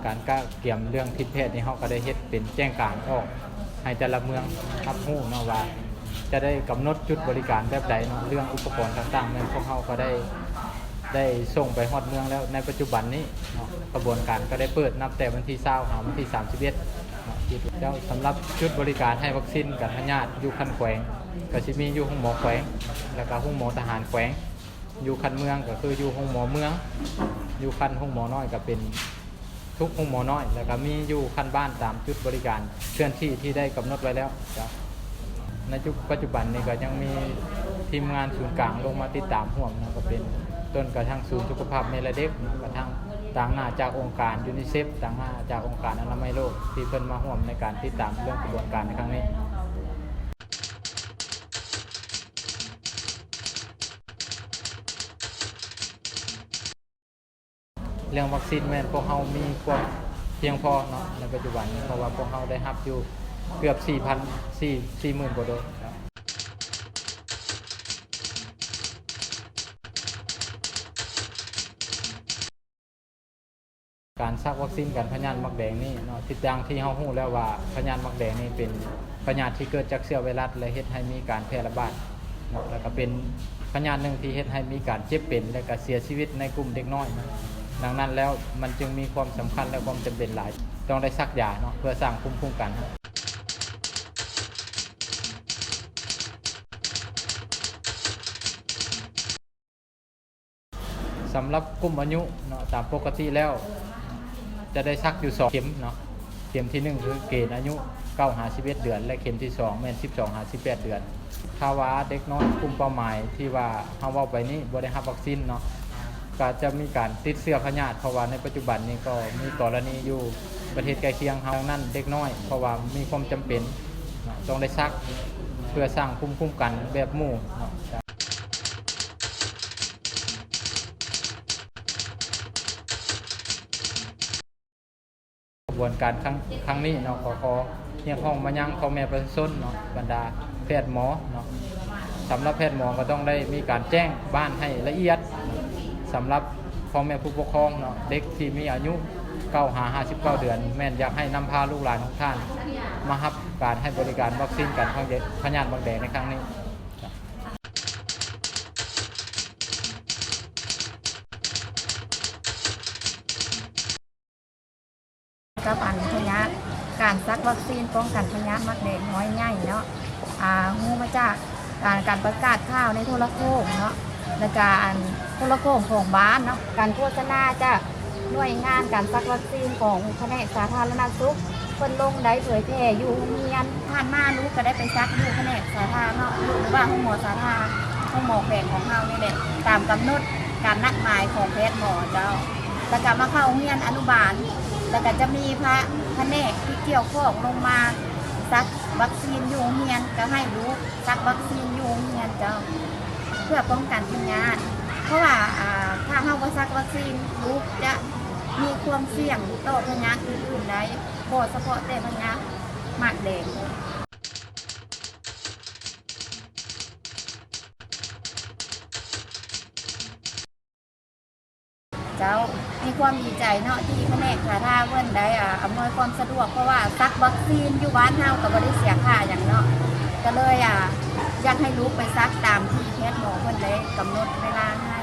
ການກະກຽມເລື່ອງທິດແພດນີ້ ເຮົາກໍໄດ້ເຮັດເປັນແຈ້ງການອອກໃຫ້ແຕ່ລະເມືອງຮັບຮູ້ເນາະ ວ່າຈະໄດ້ກຳນົດຈຸດບໍລິການແບບໃດເນາະ. ເລື່ອງອຸປະກອນຕ່າງໆ ແມ່ນພວກເຮົາກໍໄດ້ ໄດ້ສົ່ງໄປຮອດເມືອງແລ້ວ. ໃນປັດຈຸບັນນີ້ເນາະ ຂະບວນການກໍໄດ້ເປີດນັບແຕ່ວັນທີຊາວ ຫາວັນທີສາມສິບເອັດເນາະ. ແລ້ວສຳລັບຈຸດບໍລິການໃຫ້ວັກຊີນກັນພະຍາດຢູ່ຂັ້ນແຂວງ ກໍຊິມີຢູ່ໂຮງໝໍແຂວງ ແລ້ວກໍໂຮງໝໍທະຫານແຂວງ. ຢູ່ຂັ້ນເມືອງກໍຄືຢູ່ໂຮງໝໍເມືອງ, ຢູ່ຂັ້ນໂຮງໝໍນ້ອຍກໍເປັນທຸກໂຮງໝໍນ້ອຍ ແລ້ວກໍມີຢູ່ຂັ້ນບ້ານຕາມຈຸດບໍລິການເຄື່ອນທີ່ທີ່ໄດ້ກຳນົດໄວ້ແລ້ວເຈົ້າ. ໃນຈຸ ປັດຈຸບັນນີ້ກໍຍັງມີທີມງານສູນກາງລົງມາຕິດຕາມຮ່ວມເນາະ ກໍເປັນຕົ້ນກະທັງສູນສຸຂະພາບແມ່ ແລະ ເດັກເນາະ, ກະທັງຕາງໜ້າຈາກອົງການຢູນິເຊັບ, ຕາງໜ້າຈາກອົງການອະນາໄມໂລກ ທີ່ເພິ່ນມາຮ່ວມໃນການຕິດຕາມເລື່ອງຂະບວນການໃນຄັ້ງນີ້. ເລື່ອງວັກຊີນແມ່ນພວກເຮົາມີຄວາມພຽງພໍເນາະ ໃນປັດຈຸບັນນີ້ ເພາະວ່າພວກເຮົາໄດ້ຮັບຢູ່ເກືອບສີ່ພັນ ສີ່ ສີ່ໝື່ນກວ່າໂດສເນາະ. ການສັກວັກຊີນກັນພະຍາດໝາກແດງນີ້ເນາະ ທີ່ ຢ່າງທີ່ເຮົາຮູ້ແລ້ວວ່າພະຍາດໝາກແດງນີ້ເປັນພະຍາດທີ່ເກີດຈາກເຊື້ອໄວຣັສ ແລະ ເຮັດໃຫ້ມີການແຜ່ລະບາດເນາະ ແລ້ວກໍເປັນພະຍາດໜຶ່ງທີ່ເຮັດໃຫ້ມີການເຈັບເປັນ ແລະ ກໍເສຍຊີວິດໃນກຸ່ມເດັກນ້ອຍເນາະ. ດັ່ງນັ້ນແລ້ວ ມັນຈຶ່ງມີຄວາມສຳຄັນ ແລະ ຄວາມຈຳເປັນຫຼາຍ ຕ້ອງໄດ້ສັກຢາເນາະ ເພື່ອສ້າງພູມຄຸ້ມກັນ. ສຳລັບກຸ່ມອາຍຸເນາະ ຕາມປົກກະຕິແລ້ວຈະໄດ້ສັກຢູ່ສອງເຂັມເນາະ. ເຂັມທີໜຶ່ງຄືເກນອາຍຸເກົ້າຫາສິບເອັດເດືອນ ແລະ ເຂັມທີສອງແມ່ນສິບສອງຫາສິບແປດເດືອນ. ຖ້າວ່າເດັກນ້ອຍກຸ່ມເປົ້າໝາຍທີ່ວ່າເຮົາເວົ້າໄປນີ້ບໍ່ໄດ້ຮັບວັກຊີນເນາະ ກໍຈະມີການຕິດເຊື້ອພະຍາດ ເພາະວ່າໃນປັດຈຸບັນນີ້ກໍມີກໍລະນີຢູ່ປະເທດໃກ້ຄຽງເຮົາ. ດັ່ງນັ້ນເດັກນ້ອຍ ເພາະວ່າມີຄວາມຈຳເປັນເນາະ ຕ້ອງໄດ້ສັກເພື່ອສ້າງພູມຄຸ້ມກັນແບບໝູ່ເນາະ. ຂະບວນການຄັ້ງ ຄັ້ງນີ້ເນາະ ກໍຂໍຮຽກຮ້ອງມາຍັງພໍ່ແມ່ປະຊາຊົນເນາະ ບັນດາແພດໝໍເນາະ. ສຳລັບແພດໝໍກໍຕ້ອງໄດ້ມີການແຈ້ງບ້ານໃຫ້ລະອຽດ. ສຳລັບພໍ່ແມ່ຜູ້ປົກຄອງເນາະ ເດັກທີ່ມີອາຍຸເກົ້າຫາຫ້າສິບເກົ້າເດືອນ ແມ່ນຢາກໃຫ້ນຳພາລູກຫຼານຂອງທ່ານມາຮັບການໃຫ້ບໍລິການວັກຊີນກັນພະຍາດໝາກແດງໃນຄັ້ງນີ້. ກັບອັນພະຍາດ ການສັກວັກຊີນປ້ອງກັນພະຍາດໝາກແດງນ້ອຍໃຫຍ່ເນາະ ອ່າ ຮູ້ມາຈາກ ອ່າ ການປະກາດຂ່າວໃນໂທລະໂຄ່ງເນາະ ແລ້ວກະອັນໂທລະໂຄ່ງຂອງບ້ານເນາະ ການໂຄສະນາຈາກໜ່ວຍງານການສັກວັກຊີນຂອງພະແນກສາທາລະນະສຸກ ເພິ່ນລົງໄດ້ເຜີຍແຜ່ຢູ່ໂຮງຮຽນ. ຜ່ານມາລູກກໍໄດ້ໄປສັກຢູ່ພະແນກສາທາເນາະ ຢູ່ ຫຼືວ່າໂຮງໝໍສາທາ ໂຮງໝໍແຂວງຂອງເຮົານີ້ແຫຼະ ຕາມກຳນົດການນັດໝາຍຂອງແພດໝໍເຈົ້າ. ແລ້ວກໍມາເຂົ້າໂຮງຮຽນອະນຸບານ ແລ້ວກໍຈະມີພະ ພະແນກທີ່ກ່ຽວຂ້ອງລົງມາສັກວັກຊີນຢູ່ໂຮງຮຽນ ກໍໃຫ້ລູກສັກວັກຊີນຢູ່ໂຮງຮຽນເຈົ້າ ເພື່ອປ້ອງກັນພະຍາດ ເພາະວ່າ ອ່າ ຖ້າເຮົາບໍ່ສັກວັກຊີນ ລູກຈະມີຄວາມສ່ຽງຕໍ່ພະຍາດອື່ນໆໄດ້ ບໍ່ສະເພາະແຕ່ພະຍາດໝາກແດງ. ເຈົ້າ ມີຄວາມດີໃຈເນາະ ທີ່ພະແນກສາທາເພິ່ນໄດ້ ອ່າ ອຳນວຍຄວາມສະດວກ ເພາະວ່າສັກວັກຊີນຢູ່ບ້ານເຮົາກໍບໍ່ໄດ້ເສຍຄ່າຫຍັງເນາະ ກໍເລີຍ ອ່າ ຢາກໃຫ້ລູກໄປສັກຕາມທີ່ແພດໝໍເພິ່ນໄດ້ກຳນົດເວລາໃຫ້.